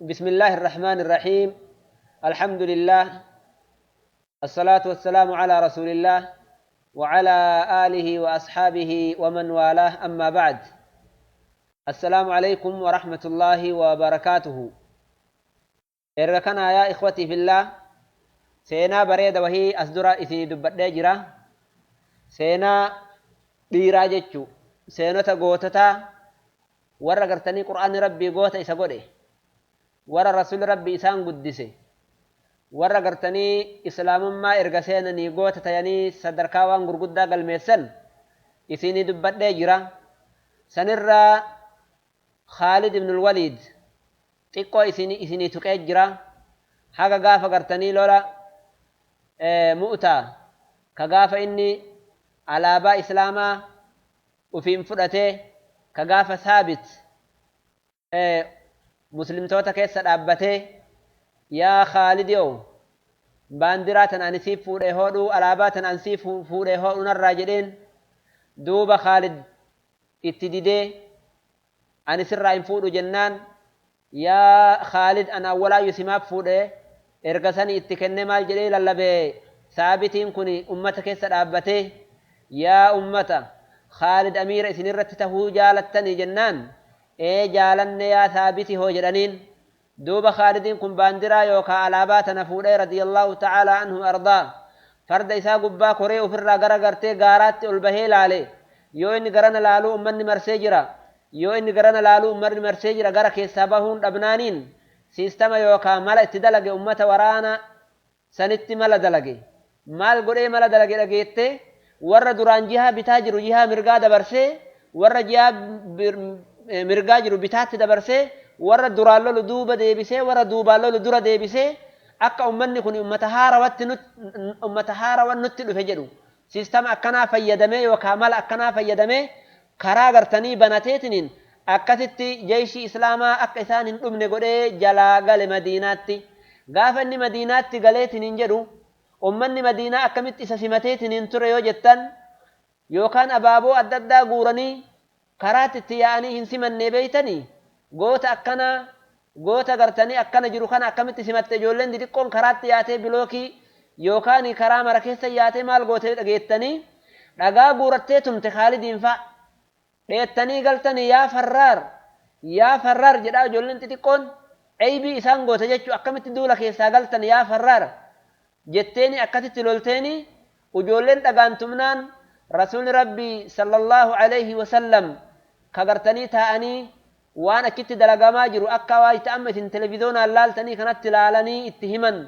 بسم الله الرحمن الرحيم. الحمد لله، الصلاة والسلام على رسول الله وعلى آله وأصحابه ومن والاه، أما بعد، السلام عليكم ورحمة الله وبركاته. Erga kana yaa إخوتي في الله، seenaa bareeda wahii as dura isinii dubbadhee jira. Seenaa dhiiraa jechuu, seenota goototaa, warra gartanii Qur'aanni Rabbii goota isa godhe, warra Rasuulli Rabbii isaan guddise, warra gartanii Islaamummaa erga seenanii goota tayanii sadarkaa waan gurguddaa galmeessan isinii dubbadhee jira. Sanirraa Khaalid ibn Waliid xiqqoo isinii tuqee jira, haga gaafa gartanii lola Mu'taa ka gaafa inni alaabaa Islaamaa ufiin fudhatee, ka gaafa Saabit Muslimtoota keessa dhaabbatee, "Yaa Khaalidiyoo, baandiraa tan ani siif fuudhee hodhuu, alaabaa tan ani siif fuudhee hodhuu narraa," jedheen. Duuba Khaalid itti didee, "Ani sirraa hin fuudhu," jennaan, "Yaa Khaalid, ana awwalaayyuu simaaf fuudhee." Erga sanii itti kennee, maal jedhee lallabee Saabitiin kun ummata keessa dhaabbatee? "Yaa ummata, Khaalid amiira isinirratti tahuu jaalattanii?" jennaan, "Ee, jaalanne yaa Saabiti hoo," jedhaniin. Duuba Khaalidiin kun baandiraa yookaan alaabaa tana fuudhee, رضي الله تعالى عنه أرضاه, farda isaa gubbaa koree ofirraa gara gartee gaaraatti ol bahee laale. Yoo inni garana laaluu ummanni marsee jira, yoo inni garana laaluu ummanni marsee jira. Gara keessaa bahuun dhabnaaniin siistama yookaan mala itti dalage, ummata waraana sanitti mala dalage. Maal godhee mala dalage dhageette? Warra duraan jihaa bitaa jiru jihaa mirgaa dabarsee, warra jihaa mirgaa jiru bitaatti dabarsee, warra duraan lolu duuba deebisee, warra duubaan lolu dura deebisee, akka ummanni kun ummata haarawan nutti dhufe jedhu siistama akkanaa fayyadamee yookaan mala akkanaa fayyadamee karaa gartanii banateetiniin akkasitti jeeshii Islaamaa akka isaan hin dhumne godhee jalaa gale Madiinaatti. Gaafa inni Madiinaatti galeetiniin jedhu, ummanni Madiinaa akkamitti isa simateetiniin ture yoo jettan, yookaan abaaboo adda addaa guuranii karaatti itti yaa'anii hin simannee beeytanii? Goota akkanaa, goota gartanii akkana jiru kana akkamitti simatte? Ijoolleen xixiqqoon karaatti yaatee, bilookii yookaan karaa mara keessa yaatee maal gootee dhageettanii? Dhagaa guurattee tumte Khaalidiin fa'a. Dheettanii galtanii, "Yaa farraar, yaa farraar," jedhaa ijoolleen xixiqqoon eybii isaan goote jechuu. "Akkamitti duula keessaa galtan, yaa farraar?" jetteeni akkasitti lolteeni. Ijoolleen dhagaan tumnaan, Rasuulli Rabbii صلى الله عليه وسلم ka gartanii taa'anii waan achitti dalagamaa jiru akka waayita amma isin televizoonaan laaltanii kanatti laalanii itti himan,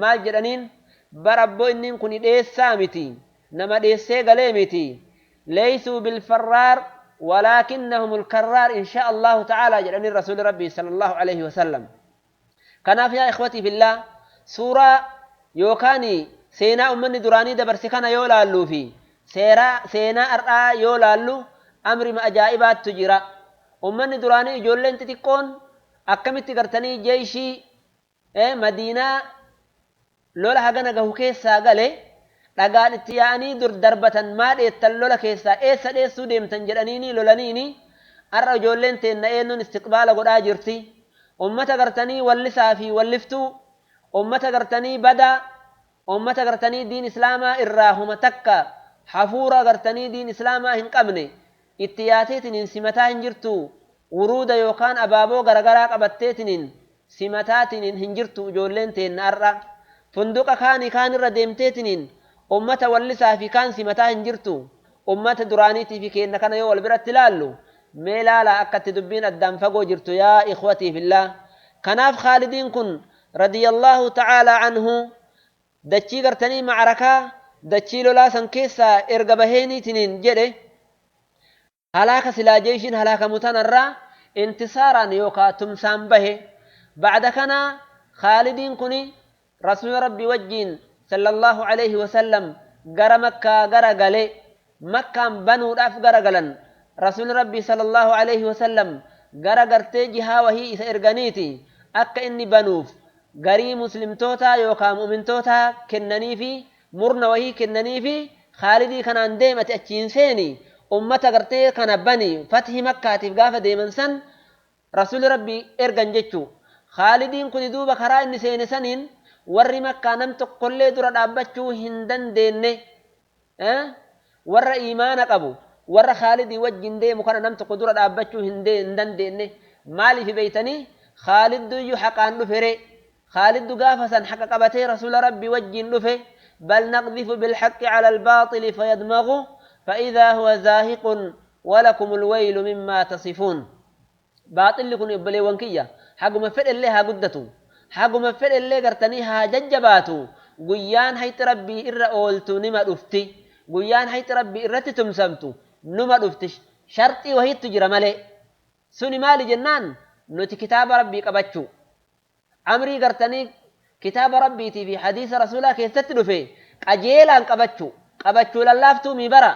maal jedhaniin? "Bara abboo, inni kun dheessaa miti, nama dheessee galee miti. ليسوا بالفرار ولكنهم الكرار إن شاء الله تعالى," jedhaniin Rasuulli Rabbii صلى الله عليه وسلم. Kanaaf yaa إخوتي في الله, suuraa yookaan seenaa ummanni duraanii dabarse kana yoo laalluu fi seenaa har'aa yoo laallu, amrima ajaa'ibaattu jira. Ummanni duraanii ijoolleen xixiqqoon akkamitti gartanii jeeshii Madiinaa lola hagana gahu keessaa gale dhagaan itti yaa'anii dur darbatan, "Maa dheettan lola keessaa? Eessa dheessuu deemtan?" jedhaniini lolaniini. Har'a ijoolleen teenna eenyuun istiqbaala godhaa jirti? Ummata gartanii wallisaa fi walliftuu, ummata gartanii badaa, ummata gartanii diin Islaamaa irraa huma takka hafuura gartanii diin Islaamaa hin qabne itti yaateetiniin simataa hin jirtu. Wuruuda yookaan abaaboo garagaraa qabatteetiniin simataatiniin hin jirtu. Ijoolleen teenna har'a funduqa kaanii kaanirra deemteetiniin ummata wallisaa fi kaan simataa hin jirtu. Ummata duraaniitii fi keenna kana yoo wal biratti ilaallu, mee laalaa akkatti dubbiin addaan fagoo jirtu, yaa إخوتي في الله. Kanaaf Khaalidiin kun رضي الله تعالى عنه dachii gartanii macrakaa, dachii lolaa san keessaa erga baheeniitiniin jedhe, halaaka silaa jeeshiin halaakamu tanarraa intisaaraan yookaa tumsaan bahe. Bacda kana Khaalidiin kun Rasuula Rabbii wajjiin صلى الله عليه وسلم gara Makkaa gara gale. Makkaan banuudhaaf gara galan. Rasuulli Rabbii صلى الله عليه وسلم gara gartee jihaa wahii isa erganiiti akka inni banuuf garii Muslimtoota yookaan mu'mintoota kennaniifi, murna wahii kennaniifi, Khaalidii kanaan deemate achiin seeni, ummata gartee kana bani. Fathi Makkaatiif gaafa deeman san Rasuulli Rabbii ergan jechuu. Khaalidiin kun duuba karaa inni seene saniin warri Makkaa nam tokkollee dura dhaabbachuu hin dandeenye. Warra iimaana qabu warra Khaalidii wajjin deemu kana nam tokko dura dhaabbachuu hin dandeenye. Maaliif beeytanii? Khaalidduyyuu haqaan dhufere. Khaaliddu gaafa san haqa qabatee rasuula rabbii wajjin dhufe. Bal naqdhifu bilhaqqi cala albaaxili fayadmagu fa'idaa huwa zaahiqun walakum alwaylu mimmaa tasifuun. Baaxilli kun obboleewwan kiyya haguma fedhellee haa guddatu, haguma fedhellee gartanii haa jajjabaatu, guyyaan hayxi rabbii irra ooltu nima dhufti, guyyaan hayxi rabbii irratti tumsamtu numa dhufti. Sharxii wahiittu jira malee. Suni maali jennaan nuti kitaaba rabbii qabachuu, amrii gartanii kitaaba rabbiitii fi hadiisa rasuulaa keessatti dhufe qajeelaan qabachuu. Qabachuu lallaaftuu mi bara,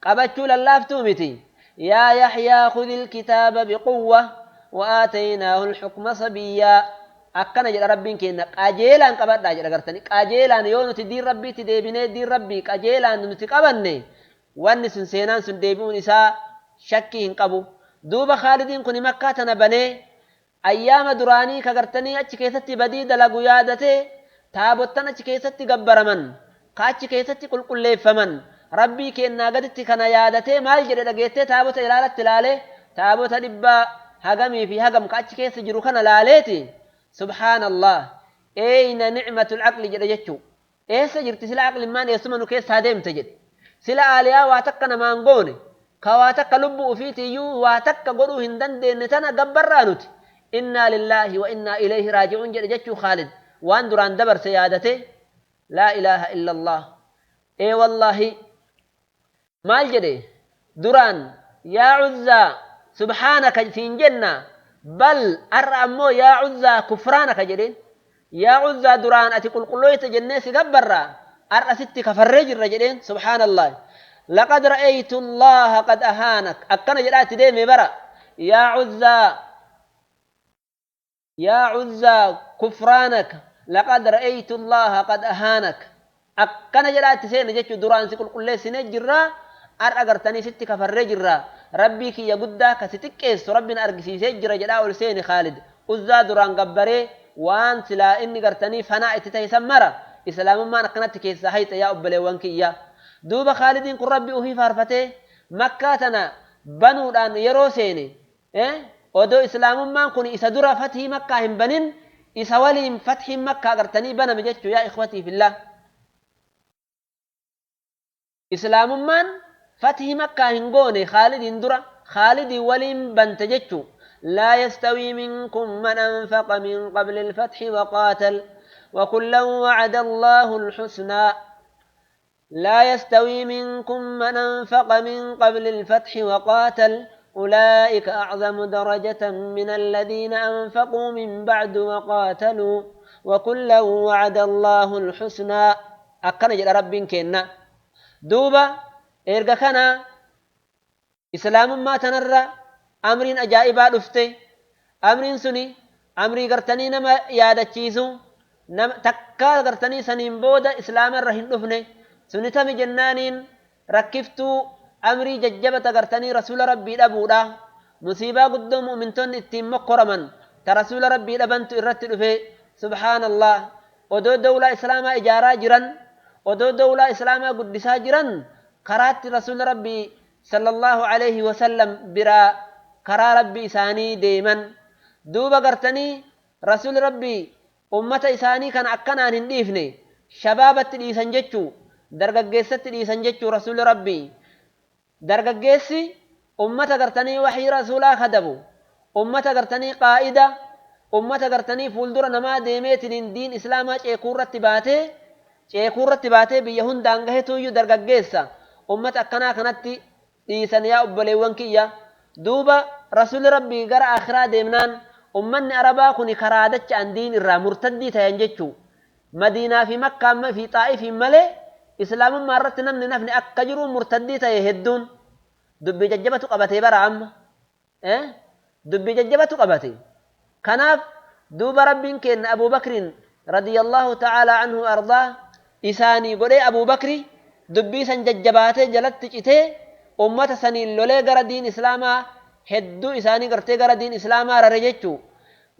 qabachuu lallaaftuu miti. Yaa Yaxyaa khudhi ilkitaaba biquwwa wa aataynaahu alxukma sabiyyaa. Akkana jedha rabbiin keenya, qajeelaan qabadhaa jedha gartanii. Qajeelaan yoo nuti diin rabbiitti deebinee diin rabbii qajeelaan nuti qabanne wanni sun seenaan sun deebi'uun isaa shakkii hin qabu. Duuba Khaalidiin kun Makkaa tana banee ayyaama duraanii ka gartanii achi keessatti badii dalagu yaadatee taabottan achi keessatti gabbaraman ka achi keessatti qulqulleeffaman rabbii kennaa gaditti kana yaadatee maal jedhe dhageettee taabota ilaalatti ilaalee taabota dhibbaa hagamii fi hagam ka achi keessa jiru kana laaleeti. Subhaanallah, eyna nicmatul aqli jedhe jechuu. Eessa jirti sila aqlimmaan eessuma nu keessaa deemte jedhe. Sila aaliyaa waa takka namaan goone ka waa takka lubbuu ufiitiyyuu waa takka godhuu hin dandeenye tana gabbarraa nuti. Innaa lillaahi wa innaa ilayhi raaji'uun jedhe jechuu Khaalid waan duraan dabarse yaadate. Laa ilaaha illa Allah. Ee wallaahi maal jedhe duraan yaa Uzzaa subhaanaka siin jenna, bal har'a ammoo yaa Uzzaa kufraanaka jedheen. Yaa Uzzaa duraan ati qulqulloyte jennee si gabbarraa har'a sitti kafarree jirra jedheen. Subhaanallah, laqad ra'aytu Allaha qad ahaanak. Akkana jedhaa itti deeme bara. Yaa Uzzaa, yaa Uzzaa kufraanaka laqad ra'aytu Allaha qad ahaanak. Akkana jedhaa itti seene jechuu. Duraan si qulqulleessinee jirraa har'a gartanii sitti kafarree jirraa, rabbii kiyya guddaa ka si xiqqeessu rabbiin argisiisee jira jedhaa ol seeni Khaalid. Uzzaa duraan gabbaree waan silaa inni gartanii fanaa itti ta'e san mara islaamummaan akkanatti keessaa hayxe yaa obboleewwan kiyya. Duuba Khaalidiin kun rabbi ofii faarfatee Makkaa tana banuudhaan yeroo seene odoo islaamummaan kun isa dura fathii Makkaa hin banin isa waliin fathiin Makkaa gartanii baname jechuu. Yaa ikhwatii fillah, islaamummaan fathii Makkaa hin goone Khaalidiin dura, Khaalidii waliin bante jechuu. لا يستوي منكم من أنفق من قبل الفتح وقاتل وكلا وعد الله الحسنى. لا يستوي منكم من أنفق من قبل الفتح وقاتل أولئك أعظم درجة من الذين أنفقوا من بعد وقاتلوا وكلا وعد الله الحسنى. أكن جل رب كنا دوبا إرجع كنا إسلام ما تنرى أمرين أجائبا دفته. أمرين سني أمري قرتني نما يادتشيسو نما تكا قرتني سنين بودا إسلام الرهن دفنه سني تمي جنانين ركفتو أمري ججبة قرتني رسول ربي أبودا مصيبة قدوم مؤمنتون اتيم مقرما ترسول ربي أبنت إرت دفه. سبحان الله، ودو دولة إسلام إجارة جران ودو دولة إسلام قدسا جران قرات رسول ربي صلى الله عليه وسلم برا karaa rabbii isaanii deeman. Duuba gartanii rasuul rabbii ummata isaanii kan akkanaan hin dhiifne shabaabatti dhiisan jechuu, dargaggeessatti dhiisan jechuu. Rasuul rabbii dargaggeessi ummata gartanii waxii rasuulaa kadabu, ummata gartanii qaa'ida, ummata gartanii fuuldura namaa deemeetiin diin islaamaa ceekuurratti baatee biyya hundaan gahetuuyyuu dargaggeessa. Ummata akkanaa kanatti dhiisan yaa obboleewwan kiyya. Duuba rasuulli rabbii gara akhiraa deemnaan ummanni arabaa kun karaa dacha'an diin irraa murtaddii ta'an jechuu. Madiinaa fi Makkaa fi Xaa'ifiin malee islaamummaa irratti namni nafni akka jiru murtaddii ta'e hedduun. Dubbii jajjabatu qabatee bara amma dubbii jajjabatu qabate. Kanaaf duuba rabbiin kenna Abuu Bakriin radiyallahu ta'ala anhu ardaa isaanii godhee Abuu Bakri dubbii san jajjabaatee jalatti citee ummata saniin lolee gara diin islaamaa hedduu isaanii gartee gara diin islaamaa rare jechuu.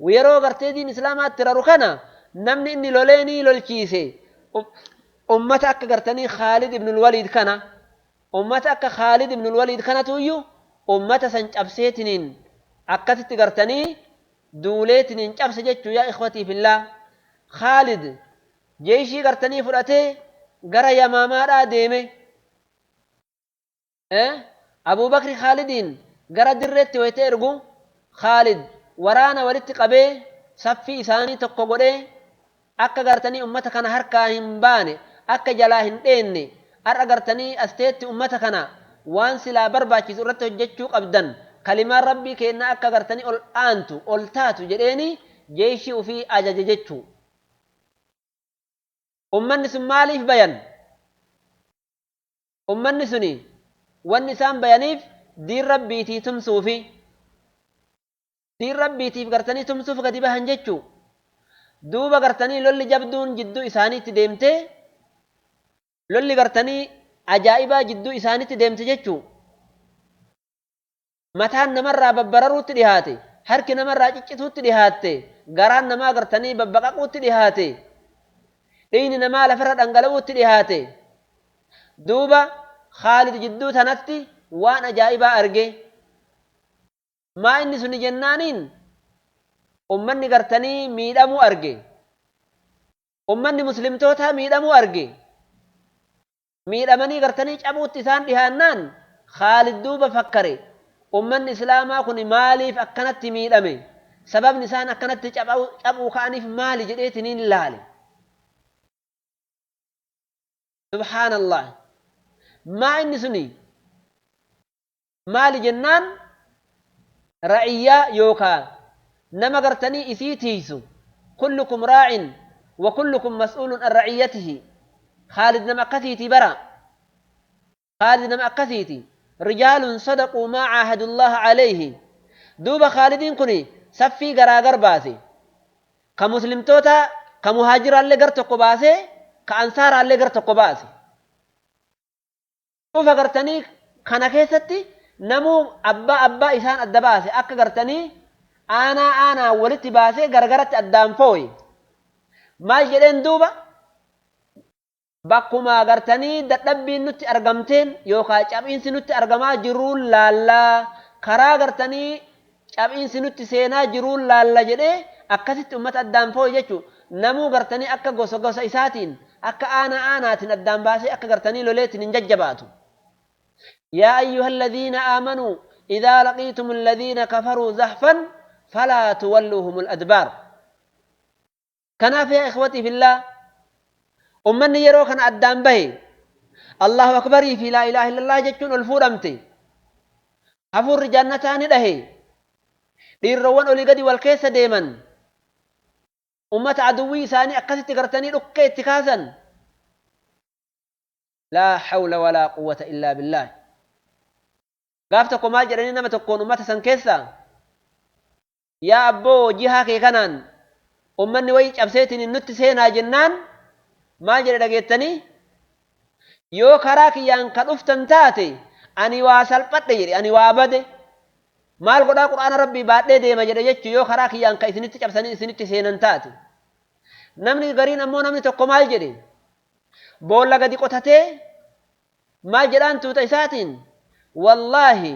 Yeroo gartee diin islaamaatti raru kana namni inni loleenii lolchiise ummata akka gartanii Khaalid ibnul Waliid kana, ummata akka Khaalid ibnul Waliid kanatuyyuu ummata san cabseetiniin akkasitti gartanii duuleetiniin cabse jechuu. Yaa ikhwatii fillaa, Khaalid jeeshii gartanii fudhatee gara Yamaamaadhaa deeme. Abubakri Khaalidiin gara dirreetti wayitee ergu, Khaalid waraana walitti qabee saffii isaanii tokko godhee akka gartanii ummata kana harkaa hin baane, akka jalaa hin dheenne, har'a gartanii asteetti ummata kana waan silaa barbaachisu irratti hojjechuu qabdan, kalimaan rabbii kennaa akka gartanii ol aantu ol taatu jedheeni jeeshii ufii ajaje jechuu. Ummanni sun maaliif bayan? Ummanni suni wanni isaan bayaniif diin rabbiitii tumsuufi, diin rabbiitiif gartanii tumsuuf gadi bahan jechuu. Duuba gartanii lolli jabduun jidduu isaaniitti deemte, lolli gartanii ajaa'ibaa jidduu isaaniitti deemte jechuu. Mataan namarraa babbararuutti dhihaate, harki namarraa ciccituutti dhihaatte, garaan namaa gartanii babbaqaquutti dhihaate, dhiigni namaa lafarra dhangala'uutti dhihaate. Duuba Khaalid jidduu tanatti waan ajaa'ibaa arge. Maa inni suni jennaaniin ummanni gartanii miidhamuu arge, ummanni muslimtootaa miidhamuu arge. Miidhamanii gartanii cabuutti isaan dhihaannaan Khaalid duuba fakkare, ummanni islaamaa kun maaliif akkanatti miidhame, sababni isaan akkanatti cabuu ka'aniif maali jedheetiniin laale. Subhaanallah, maa inni suni maali jennaan ra'iyyaa yookaa nama gartanii isii tiisu, kullukum raacin wa kullukum mas'uulun an ra'iyyatihi. Khaalid nama akkasiiti bara, Khaalid nama akkasiiti. Rijaalun sadaquu maa caahadu llaha calayhi. Duuba Khaalidiin kun saffii garaagar baase, ka muslimtoota ka muhaajiraallee gar tokko baase, ka ansaaraallee gar tokko baase. Dhufa gartanii kana keessatti namuu abbaa abbaa isaan adda baase, akka gartanii aanaa aanaa walitti baasee gargaratti addaan fooye. Maal jedheen duuba? Bakkuma gartanii dadhabbiin nutti argamteen yookaan cab'iinsi nutti argamaa jiruun laallaa, karaa gartanii cab'iinsi nutti seenaa jiruun laalla jedhee akkasitti ummata addaan fooye jechuu. Namuu gartanii akka gosa gosa isaatiin, akka aanaa aanaatiin addaan baasee akka gartanii loleetiin hin jajjabaatu. Yaa ayyuha alladhiina aamanuu idaa laqiitum alladhiina kafaruu zahfan falaa tuwalluuhum adbaar. Kanaaf yaa ikhwatii fillah, ummanni yeroo kana addaan bahe Allahu akbarii fi laa ilaaha illallah jechuun ol fuudhamte, hafuurri jannataa ni dhahe, dhiirroowwan olii gadi wal keessa deeman, ummata aduwwii isaanii akkasitti gartanii dhukkee itti kaasan. Laa hawla walaa quwwata illaa billaah. Gaaf tokko maal jedhanii nama tokkoon ummata san keessa, yaa abboo jihaa kee kanaan ummanni wayii cabseetiin nutti seenaa jennaan maal jedhe dhageettanii? Yoo karaa kiyyaan ka dhuftan taate ani waa salphadhe jedhe, ani waa bade, maal godhaa qur'aana rabbii baadhee deema jedhe jechuu, yoo karaa kiyyaan ka isinitti cabsanii isinitti seenan taate. Namni gariin ammoo namni tokko maal jedhe? Boolla gadi qotatee maal jedhaan tuuta isaatiin, wallaahi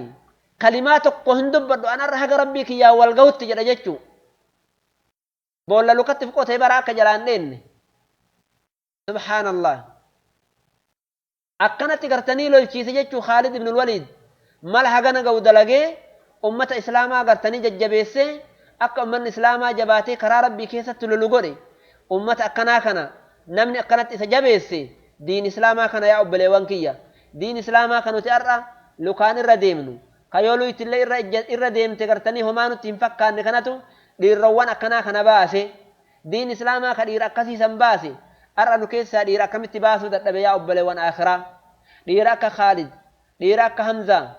kalimaa tokko hin dubbadhu anarra haga rabbii kiyyaan wal gahutti jedha jechuu. Boolla lukatti qotee bara akka jalaan dheenne. Subhaanallah, akkanatti gartanii lolchiise jechuu Khaalid ibnul Waliid. Mala hagana ga'u dalagee ummata islaamaa gartanii jajjabeessee akka ummanni islaamaa jabaatee karaa rabbii keessatti lolu godhe. Ummata akkanaa kana namni akkanatti isa jabeesse diin islaamaa kana, yaa obboleewwan kiyya, diin islaamaa kan nuti har'a lukaan irra deemnu, kayoo luytillee irra deemte gartanii homaa nutti hin fakkaanne kanatu dhiirroowwan akkanaa kana baase. Diin islaamaa ka dhiira akkasiisan baase har'a nu keessaa dhiira akkamitti baasuu dadhabe? Yaa obboleewwan akhiraa, dhiira akka Khaalid, dhiira akka Hamzaa,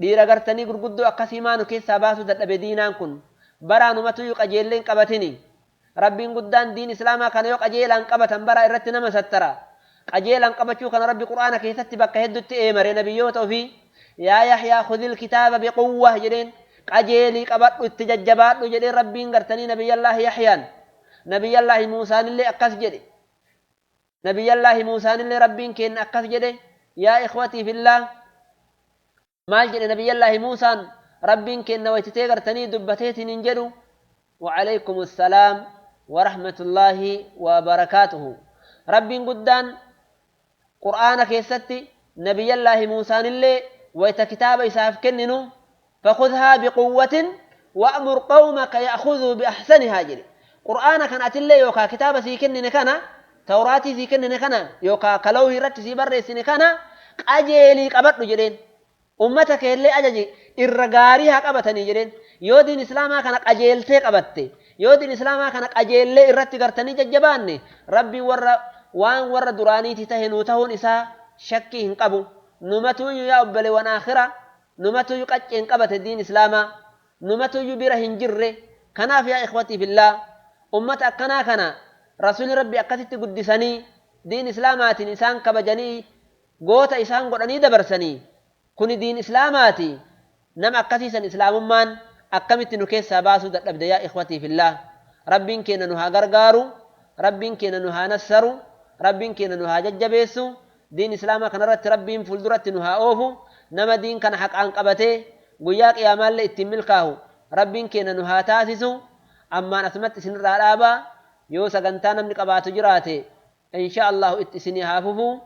dhiira gartanii gurguddoo akkasii maa nu keessaa baasuu dadhabe diinaan kun? Baraanumatuyyuu qajeellee hin qabatini. Rabbiin guddaan diin islaamaa kana yoo qajeelaan qabatan bara irratti nama sattara. Qajeelaan qabachuu kana rabbi qur'aana keessatti bakka hedduutti eemare nabiyyoota ofii. Yaa Yaxyaa khudhil kitaaba biquwwa jedheen. Qajeelii qabadhu, itti jajjabaadhu jedhee Rabbiin gartanii Nabiyyallaahi Yaxyaan. Nabiyyallaahi Muusaanillee akkas jedhe. Nabiyyallaahi Muusaanillee Rabbiin kenna akkas jedhe. Yaa ikhwatii fillah, maal jedhe Nabiyyallaahi Muusaan? Rabbiin kenna waytitee gartanii dubbateetiin hin jedhu. وعليكم السلام ورحمة الله وبركاته. ربين قدان قرآن كيستي نبي الله موسى اللي ويت كتاب إساف كننو فخذها بقوة وأمر قومك يأخذوا بأحسنها جري. قرآن كان أتلي يوكا كتاب سيكنن كان توراتي سيكنن كان يوكا كلوه رت سيبر سيكنا أجيلي قبط جرين أمتك اللي أججي إرغاريها قبتني جرين. Yoo diin islaamaa kana qajeeltee qabatte, yoo diin islaamaa kana qajeellee irratti gartanii jajjabaanne, Rabbiin warra waan warra duraaniiti tahe nuu tahuun isaa shakkii hin qabu. Numatuyyuu yaa obboleewwan aakhira, numatuyyuu qacceen qabate diin islaamaa, numatuyyuu bira hin jirre. Kanaaf yaa ikhwatii fillaa, ummata akkanaa kana rasuulli Rabbi akkasitti guddisanii diin islaamaatiin isaan kabajanii goota isaan godhanii dabarsanii, kuni diin islaamaati. Nama akkasiisan islaamummaan akkamitti nu keessaa baasuu dadhabde? Yaa ikhwatii fillah, Rabbiin keenya nu haa gargaaru, Rabbiin keenya nu haa nassaru, Rabbiin keenya nu haa jajjabeessu. Diin islaamaa kanarratti Rabbiin fuulduratti nu haa oofu. Nama diin kana haqaan qabatee guyyaa qiyaamaallee ittiin milkaahu Rabbiin keenya nu haa taasisu. Ammaan asumatti isinirraa dhaabaa. Yoo sagantaa namni qabaatu jiraate, insha Allahu itti isinii haa fufu.